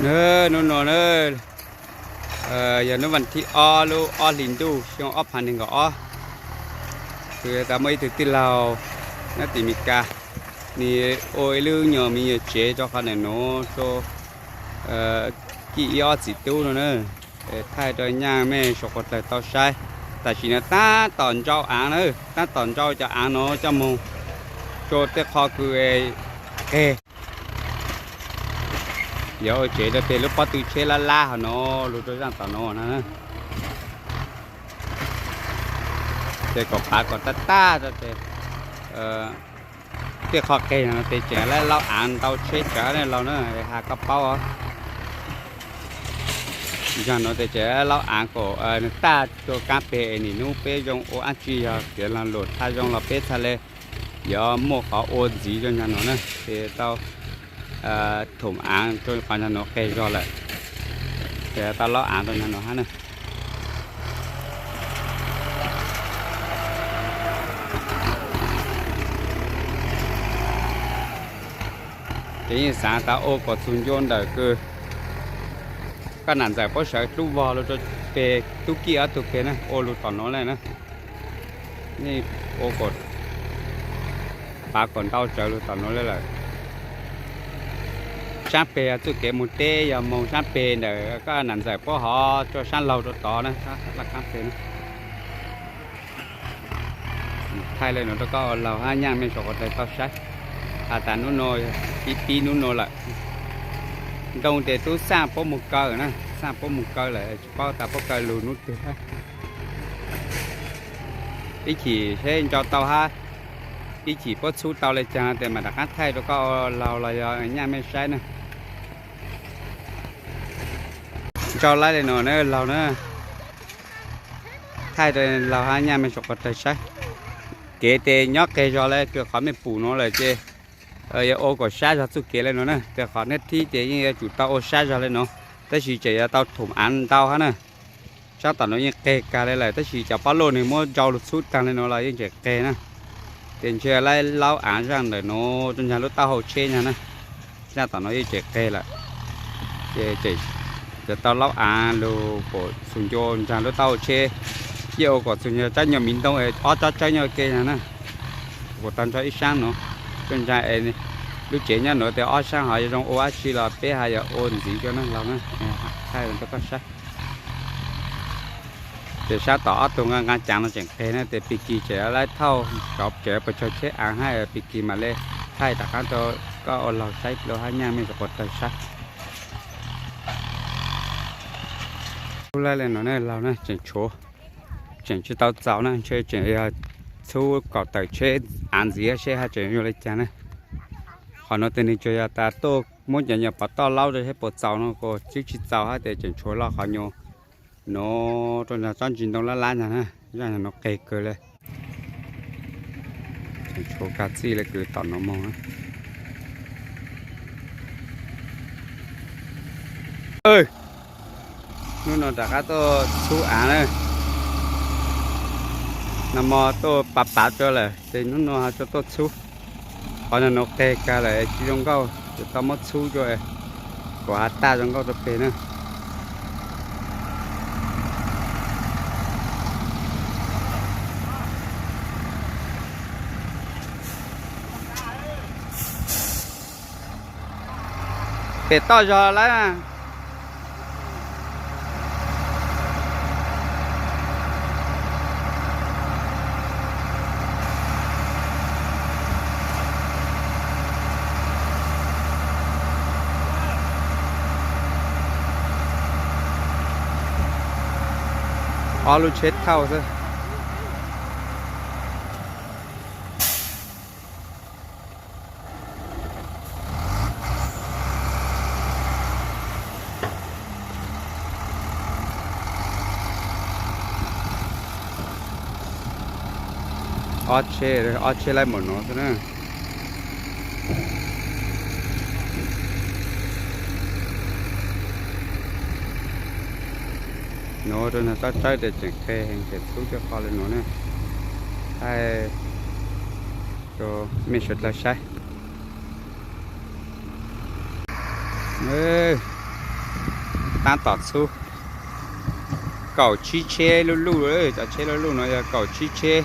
Hnub no na, yog hnub vas thib ob lub ob hlis ntuj xyoo ob phav nees nkaum ob, kuv yuav tau muaj ib tug tij laug nyob tim Mes Kas, nws ua ib lub nyuag me nyuag tsev rau qhov ntawm nuav rau kij ib ob txiv tub no na, thaij rau nyaj mej saum qhov tawg tau saib. Tam sim no tab tom nrau aav na, tab tom nrau cov aav no coj moog rua tej qho kws qeg. Yog ua tsev rau peg lub pob tw tsheb lab lab hov no lug rau zaaj tom no na. Ces kom pav kom tag tag rau ces tej qho qeg no tes tseem laub aav ntau tsheb tsawv ne laug na, has koj paub os. Zaaj nuav tes tseem laub aav kom nws tag rua kaab peg es nim nub peb zoo ua dlaab tsi yog kev lug luam tha zoo los peb txhaj le yuav muaj qhov ua ntxiv rua nraag nuav na, ces tau thoom aav rua qhov nraag nuav qeg zog lawm, ces tau laub aav rua nraag nuav hab na. Ces yeej xaav tas ua kom txug ncua ntawm kws koj nam ntxawm puab sawv dlub vog lug rua peg tub kij ob tug peg na, ua lug tom nuav le na. Yeej ua kom pav kom ntau tsawv lug tom nuav le lawm. Saab peg yog txuj kev moog teb, yog moog saab peg ntawm koj nam ntxawm puab hov rua saab laug rua tod na, saab peg na. Thaij le nuav rau koj ua laug hab nyaaj mej saum qhov tawg tau saib. Has tas nub nua, pib pib nub nua lawm, ntoo tes tub xaaj puab moog kaw na, xaaj puab moog kaw lawm tsis paub tas puab kaw lug nub twg hab. Ib chim seb nrau tau hab, ib chim puab txhub tau le caag tes mam rov qaab thaij rua koj ua laug los yog nyaaj mej saib na. Nrau laib le nuav na laug na. Thaij rua laug hab nyaaj mej saum qhov tawg saib. Kev tes nyob qeg zog le kws qhov mej pum nuav lawm ces yuav ua kom sab zog txuj kev le nuav na, tes qhov neb thib ces yeej yuav tsum tau ua sab zog le nuav, tab sis tseem yuav tau thoom aav ntau hab na. Saab tom nuav yeej qeg kag le lawm tab sis cov pob luj nwg muab nrau lug txhub taag le nuav los yeej tseem qeg na. Tes ntshe laib laub aav zaaj ntawm nuav rua nraag lub taub hau tsheb nyaag na. Zaaj tom nuav yeej tseem qeg lawm, ces tseem yuav tau laub aav lug kom txug ncua nraag lub taub hau tsheb, yeej ua kom txug ncua tsaab nyuag miv ntoo ob tsob tsawb nyob ke nyaag na. Kuas tau nrau ib saab nuav, rua nraag es lub tsev nyob nuav tes ob saab hov yuav zoo ua dlaab tsi los peb has yuav ua ntxiv rua na laug na. Thaij rua koj saib. Ces saab tom ob tug nqaa nqaa caav no tseem qeg na, tes pig kig tseem laib thauj, cov tseem puas tsaug tsheb aav hab pig kig mam le thaij rov qaab rua koj ua laug saib dlua hab nyaaj mej saum qhov tawg saib. Tub laib le nuav ne laug na, tseem tshuav, tseem tsis tau txaus na, ntshe tseem yog txhub kom tawm tsheb aav ntxiv seb hab tseem yuav le caag na. Qhov nuav tes nwg tsuas yog tas tuaj muab cov nyuag pov toj laub rua seb puas txaus no kuas twb tsis txaus hab tes tseem tshuav lug qhov nyuag nuav rua nraag tsob ntsis ntoo lab lab nyaag na, zaaj nuav qeg kawg le. Tseem tshuav kag txij le kws tom nuav moog na. Hnub no rov qaab tuaj txhub aav na. Nag mo tuaj pav pav tsua lawm ces hnub no ho tuaj txhub. Qhov nraag nuav qeg kag lawm tsis zoo nkauj, yuav tau muab txhub rua kom has taj zoo nkauj rua peg na. Pem toj zog lawm. Ob lub tsheb thauj xwb. Ob tsheb, ob tsheb laib npaum no xwb na. Nuav rua nraag tsob tsawb tes tseem qeg heev, tseem txhub cuaj qho le nuav na. Thaij rua mej suav dlawg saib. Tab tom txhub kaum tsib tsheb luj luj, cov tsheb luj luj no yog kaum tsib tsheb.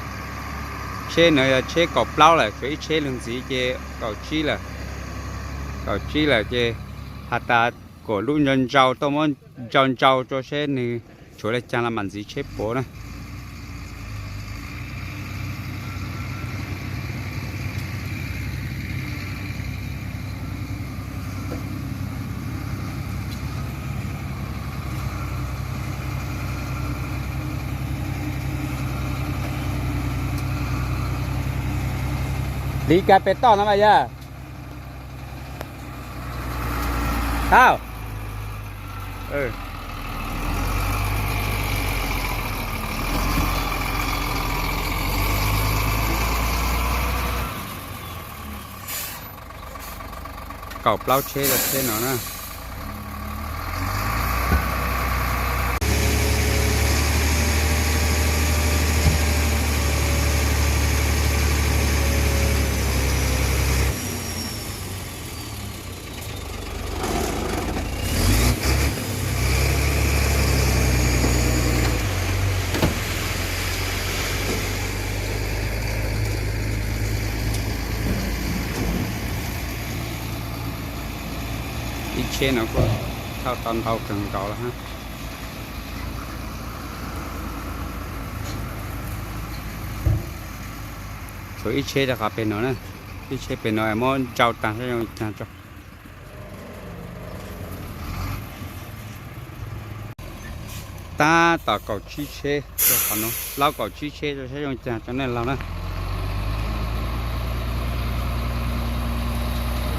Tsheb no yog tsheb kaum plaub lawm, tshuav ib tsheb lug ntxiv ces kaum tsib lawm. Kaum tsib lawm ces has tas kom lub ntsau ntsau tuaj muab ntsau ntsau rua seb nws tshuav le caag los mam ntxiv tsheb puav na. Li kag pem toj no mas yog. Tau. Kaum plaub tsheb rau tsheb no na. Ib tsheb no kuj thauj tau ntau kawg nkaus lawm hab. Tshuav ib tsheb rau qhov pem no na, ib tsheb pem no muab ntsau taag saib zoo li caag tso. Tab tom kaum tsib tsheb rau qhov no, plaub kaum tsib tsheb rau saib zoo caag rau nej laug na.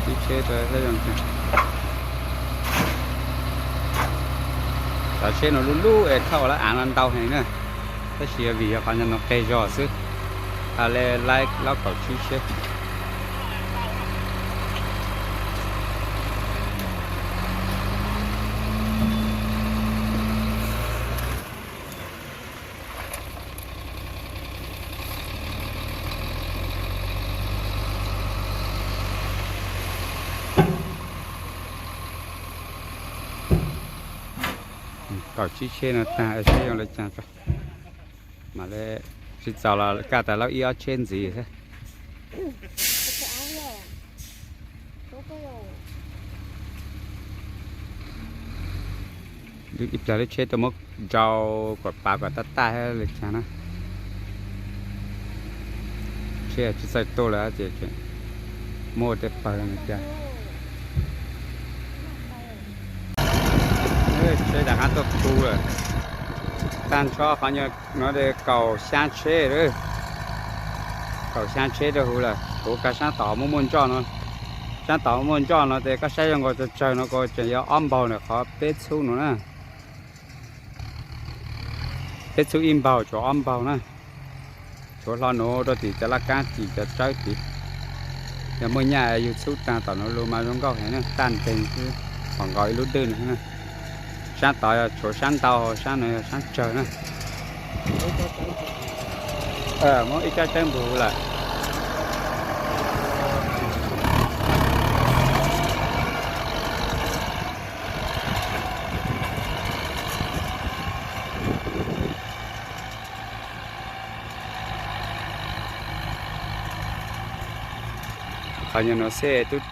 Tsib tsheb rau saib zoo caag. Cov tsheb no lub lub es thauj ua lab aav no ntau heev na, tab sis vim yog qhov no qeg zog xwb. Tau le laib plaub kaum tsib tsheb. Kaum tsib tsheb no taag saib zoo le caag tso. Mam le tsis txaus los kaj tas laub ib ob tsheb ntxiv xwb. Ib plag lub tsheb tuaj muab ntsau kom pav kom tab taj le caag na. Tsheb tsis txawj tuaj lawm ces muab tej pawg no cas. Tsheb rov qab tuaj khu lawm. Tag nrho qhov no kaum xyaa tsheb lawm. Kaum xyaa tsheb rau huv lawm. Huv kag sab tod muaj muaj nroj no. Sab tod muaj nroj no ces koj saib zoo nkaus tsawg tsawg no kuj tseem yog ob npaug ntawm qhov peb txhub no na. Peb txhub ib npaug tshuav ob npaug na. Tshuav hlo nuav rau tim cov laj kaab tim cov tsawb tid. Yog muaj nyaj yug txhub taag tom nuav lug mas zoo nkauj heev na, taj nteeg xwb, pom nkaus ib lub dwj no xwb na. Sab tod yog tshuav sab ntau, sab no yog sab tsawg na. Muab ib tsab tsawb npug lawm. Qhov nyuag no xwb twb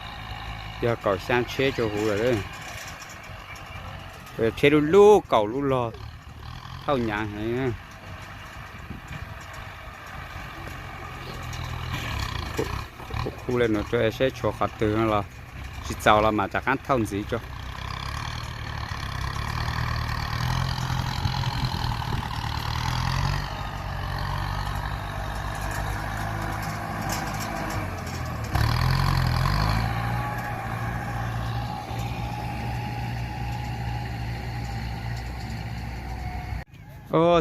yog kaum xyaa tsheb rau huv lawm. Tsheb lub lub kaum lub log, thauj nyaav heev. Khu le nuav rua seb tshuav qhov twg no los tsis txaus los mam rov qaab thauj ntxiv tso.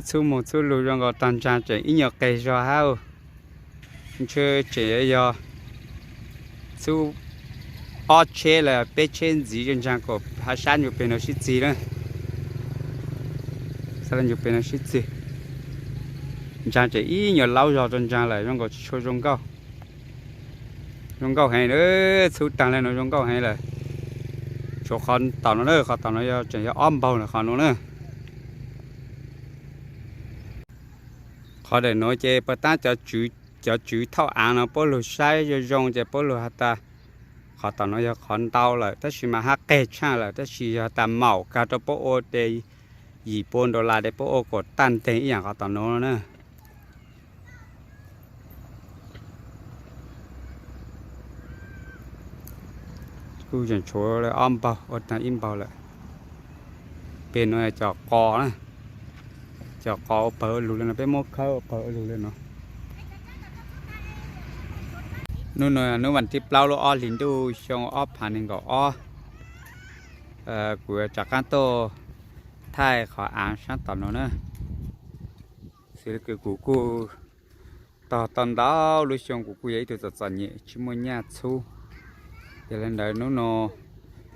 Txhub moog txhub lug zoo nkaus tog ntsaag tseem ib nyuag qeg zog hab. Ntshe tseem yog txhub ob tsheb los peb tsheb ntxiv rua ntsaag kom hab sab ntsug peg no sib txig na. Sab ntsug peg no sib txig. Ntsaag tseem ib nyuag laub zog rua ntsaag lawm zoo nkaus tsis tshua zoo nkauj. Zoo nkauj heev, txhub taag le nuav zoo nkauj heev lawm. Tshuav qhov tom no na, qhov tom no yog tseem yog ob npaug ntawm qhov no na. Qhov ntawm no ces puas tab cov tswv thauj av no puab lug saib zoo zoo ces puab lug has tas qhov tom no yog qhov ntau lawm tab sis mas hab qeg tshaaj lawm tab sis yog tas maum kag rau puab ua tes yim pua dollar ces puab ua kuas tag nteeg ib yaam qhov tom no na. Kuj tseem tshuav ob npaug, ua tag ib npaug lawm. Peg no cov qos na, cov qos ua pawg ua lug le no, peb muab khawb ua pawg ua lug le no. Hnub no hnub vas thib plaub lub ob hlis ntuj xyoo ob phav nees nkaum ob. Kuv yuav rov qaab tuaj thaij qhov aav saab tom no na. Xws le kws kuv kuj tog tau ntau lub xyoo kuv kuj yog ib tug txom txom nyem tsis muaj nyaj txhub. Yog le ntawd hnub no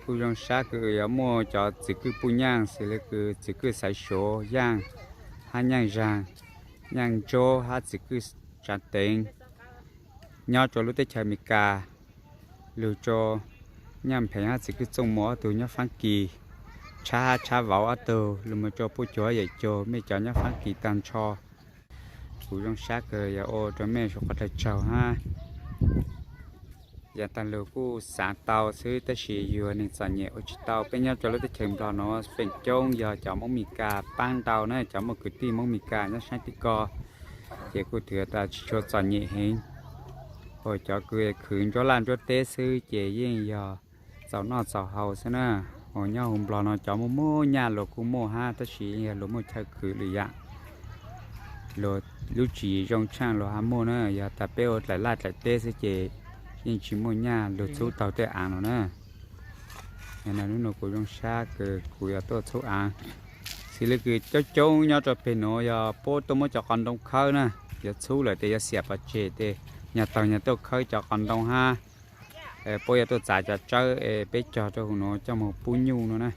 kuj zoo sab kws yuav muaj cov txiv kwj puj nyaaj xws le kws txiv kwj Xaiv Suav Yaaj, hab Nyaaj Zaag, Nyaaj Ntsuab hab txiv kwj Tsaav Teev nyob rua lub teb chaws Amelikas, lug rua Nyaaj Pheev hab txiv kwj Txooj Muas ob tug nyob Faab Kis, Tshab hab Tshab Vauv ob tug lug moog rua Puj Cuag hab Yawm Cuag, mej cov nyob Faab Kis taag nrho. Kuv zoo sab kws yog ua rua mej suav qhov dlawg tsaug hab. Yav taag lug kuj xaav tau xwb tab sis yug neeg txom nyem ua tsis tau. Peb nyob rua lub teb chaws Nplog nuav feem coob yog cov Moob Meslikas paab ntau na, cov muaj kwv tij Moob Meslikas nyob saab tim ko, ces kuj twb tas tsis tshua txom nyem heev. Ua cov kws khwv ntsuab laj ntsuab teb xwb ces yeej yog txaus noj txaus haus xwb na. Ua nyob huv Nplog no cov muaj muaj nyaj luas kuj muaj hab tab sis yeej yog luas muaj chaw khwv lwm yaam. Luas lub tswv yim zoo tshaaj luas hab muaj na, yog tas peb ua dlaim laj dlaim teb xwb ces yeej tsis muaj nyaj luas txhub taug tej aav no na. Hnub no kuv zoo sab kws kuv yuav tuaj txhub aav. Xws le kws coob coob nyob rua peg nuav yog puab tuaj muab cov qos ntoo khawb na, yuav txhub lawm tes yuav xiam pov tseg tes nyag taug nyag tuaj khawb cov qos ntoo hab. Puab yuav tuaj txav cov tsawb es peb cog rua huv nuav coj moog pub nyuj no na.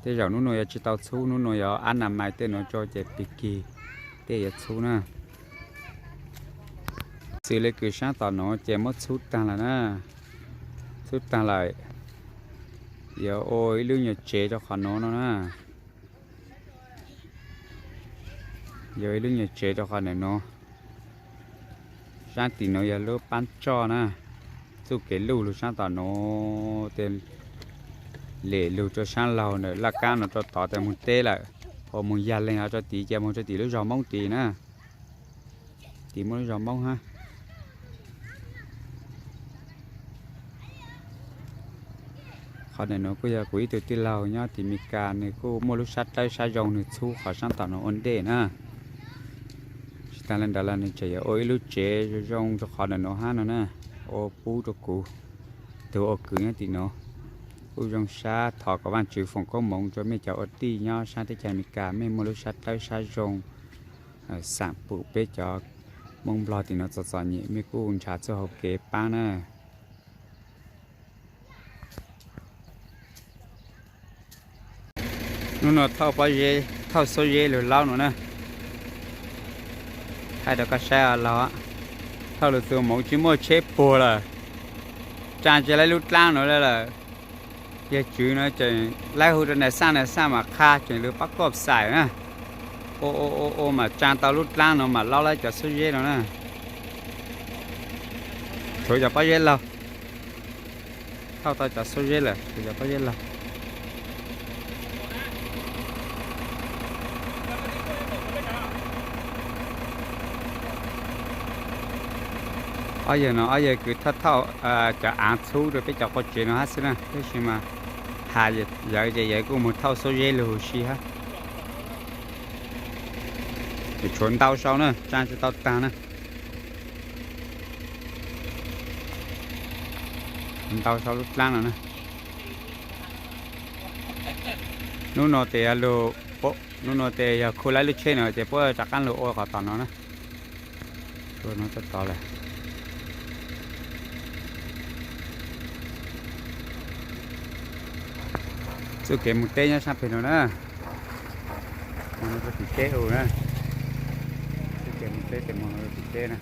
Tej zaum hnub nuav yuav tsis tau txhub, hnub nuav yuav ab nas mais tej nuav tso ces pig kig tej yuav txhub na. Xws le kws saab tom nuav ces muab txhub taag lawm na. Txhub taag lawm, yuav ua ib lub nyuas tsev rua qhov nuav no na. Yuav ib lub nyuas tsev rua qhov ntawm nuav. Saab tim nuav yog lub paab tsoj na. Txuj kev luj lug saab tom nuav tes lem lug rua saab laug ntawm laj kaab no rua tod tes moog teb lawm. Ua moog yag leeg hov rua tid ces moog rua tim lub zog Moob tid na. Tim muaj lub zog Moob hab. Qhov ntawm nuav kuj yog kuv ib tug tij laug nyob tim Meskas, nwg kuj muaj lub sab dawb sab zoo, nwg txhub qhov saab tom nuav ua ntej na. Tsis taag le ntawd los nwg tseem yuav ua ib lub tsev zoo zoo rua qhov ntawm nuav hab no na, ua pub rua kuv tug ua kws nyob tim nuav. Kuj zoo sab thov kom Vaajtswv foom koob moov rua mej cov ua tij nyob saab teb chaws Amelikas, mej muaj lub sab dawb sab zoo, xaam pum peb cov Moob Nplog tim nuav txom txom nyem, mej kuj nrhav txuj hau kev paab na. Nub nua thauj pob zeb, thauj xuab zeb lug laub nua na. Thaij rau koj saib os laug, thauj lug txug moov tsis muaj tsheb puag lawm, tsaa tsi laib lub dlaab nuav le lawm. Yawg tswv nuav tseem laib hu rua nas xaaj nas xaaj mas qha tseem lug pab koj xais na. Ua ua ua mas tsaa tau lub dlaab nuav mas laub laib cov xuab zeb nuav na. Tshuav cov pob zeb laug, thauj tau cov xuab zeb lawm, tshuav cov pob zeb laug. Ob yawg no ob yawg kws thauj thauj cov aav txhub rua peb cov qua tsev no hab xwb na, tab sis mas has yawg ces yawg kuj moog thauj xuab zeb lug huv si hab. Tshuav ntau sau na, tsaa tsi tau taag na. Ntau sau lub dlaab no na. Nub nua tes, nub nua tes yog khu laib lub tsheb no ces puab rov qaab lug ua qhov tom no na. Txuj kev moog teb nyob saab peg no na. Moog rua tim teb u na. Txuj kev moog teb tes moog rua tim teb na.